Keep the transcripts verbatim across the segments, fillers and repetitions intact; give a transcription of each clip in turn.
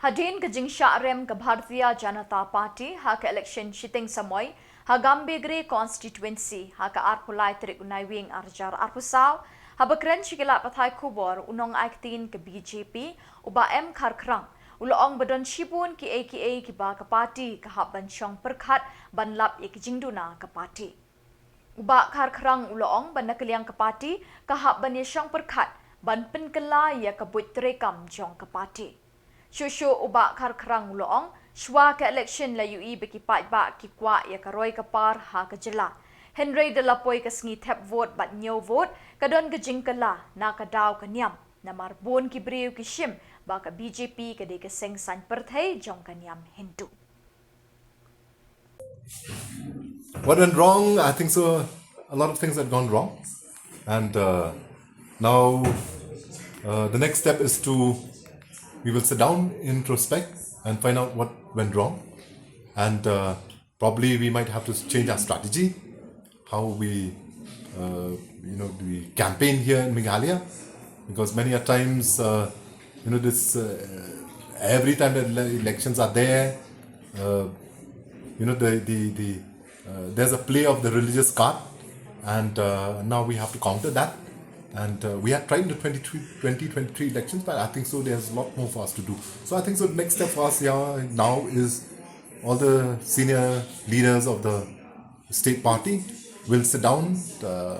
Hadien ka jingshah rem ka Bharatiya Janata Party ha ka election shiteng samoi ha Gambegre constituency ha ka arphew lai tarik u Naiwieng arhajar arphew saw, haba kren sha ki lad pathai khubor u nongai ktien ka B J P u Bah M Kharkhrang u la ong ba don shibun kiei kiei kiba ka party ka hap ban shong pyrkhat ban lap ïa ki jingduna ka party. U Bah Kharkhrang u la ong ba na ka liang ka party ka hap ban ïa shong pyrkhat ban pynkylla ïa ka buit treikam jong ka party. Shuh shuh u Bah Kharkhrang u la ong, shuwa ka election la ïohi ba ki paidbah ki kwah ïa ka roi ka par ha ka jylla. Hynrei da la poi ka sngi thep vote bad ñiew vote, ka don ka jingkylla na ka daw ka niam. Namar bun ki briew ki shim ba ka B J P ka dei ka seng saiñ pyrthei jong ka niam Hindu. What went wrong? I think so. A lot of things had gone wrong, and uh, now uh, the next step is to, we will sit down, introspect, and find out what went wrong, and uh, probably we might have to change our strategy, how we, uh, you know, we campaign here in Meghalaya, because many a times, uh, you know, this uh, every time the ele- elections are there, uh, you know, the the the uh, there's a play of the religious card, and uh, now we have to counter that. And uh, we had tried in the twenty-three, twenty twenty-three elections, but I think so there's a lot more for us to do. So I think so the next step for us here now is all the senior leaders of the state party will sit down, uh,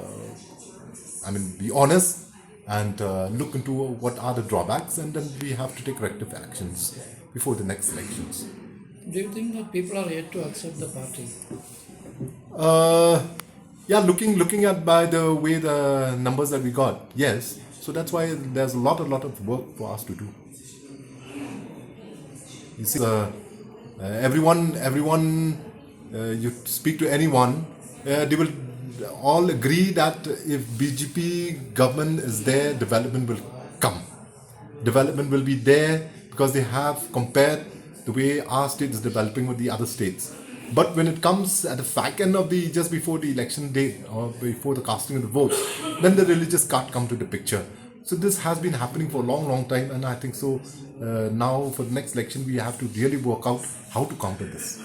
I mean, be honest, and uh, look into what are the drawbacks, and then we have to take corrective actions before the next elections. Do you think that people are yet to accept the party? Uh, yeah, looking looking at by the way the numbers that we got, yes. So that's why there's a lot a lot of work for us to do. You see, uh, uh, everyone everyone uh, you speak to anyone, uh, they will all agree that if B J P government is there, development will come. Development will be there because they have compared the way our state is developing with the other states. But when it comes at the fag end of the, just before the election date or before the casting of the vote, then the religious card come to the picture. So this has been happening for a long, long time, and I think so. Uh, now for the next election, we have to really work out how to counter this.